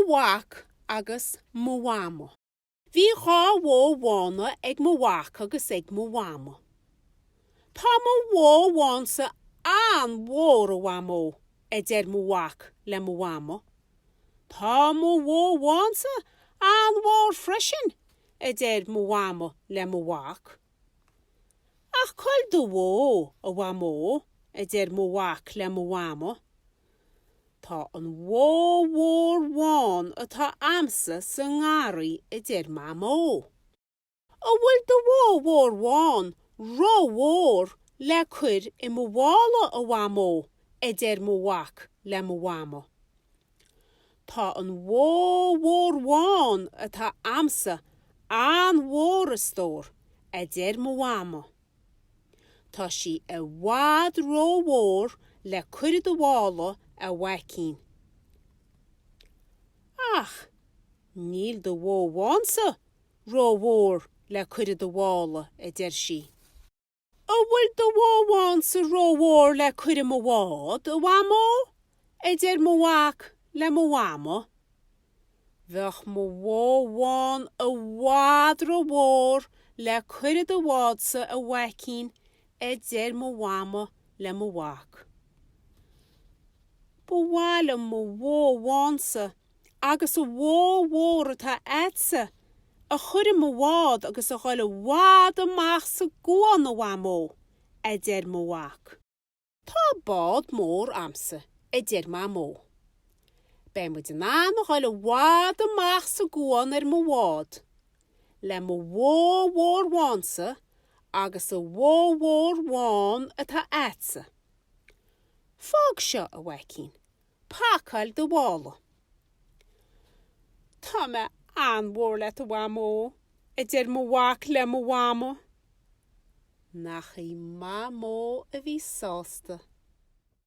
mhac agus mo mhamó. Bhí dha bhó bhána ag mo mhac agus ag mo mhamó. Tá mo bhó bhánsa an-mhór, a mhamó, a deir mo mhac le mo mhamó. Tá mo bhó bhánsa an-mhór freisin, a deir mo mhamó le mo mhac. Ach cá bhfuil do bhó, a mhamó, a deir mo mhac le mo mhamó. Tá an bhó mhór bhán atá a'msa sa ngarraí a deir Mamó. An bhfuil do bhó mhór bhán ró-mhór le cur i mo mhála a Mhamó a deir mo mhac le mo mhamó. Tá an bhó mhór bhán atá a'msa an-mhór a stór a deir mo mhamó. Tá sí i bhfad rómhór le cur i do mhála, a mhaicín. Ach níl do bhó bhánsa rómhór le cur i do mhála, a deir sí. An bhfuil do bhó bhánsa rómhór le cur i mo bhád, a Mhamó? a deir mo mhac le mo mhamó. Bheadh mo bhó bhán i bhfad rómhór le cur i do bhádsa, a mhaicín, a deir mo mhamó le mo mhac. Ba mhaith liom mo bhó bhánsa agus an bhó mhór atá a'dsa a chur i mo bhád agus a dhul i bhfad amach sa gcuan, a mhamó, a deir mo mhac. Tá bád mór a'msa, a deir Mamó. Beidh muid in ann a dhul i bhfad amach sa gcuan ar mo bhád, le mo bhó mhór bhánsa agus an bhó mhór bhán atá a'dsa. Fág seo, a mhaicín, pacáil do mhála. Tá mé an-mhór leat, a Mhamó, a deir mo mhac le mo mhamó. Nach í Mamó a bhí sásta.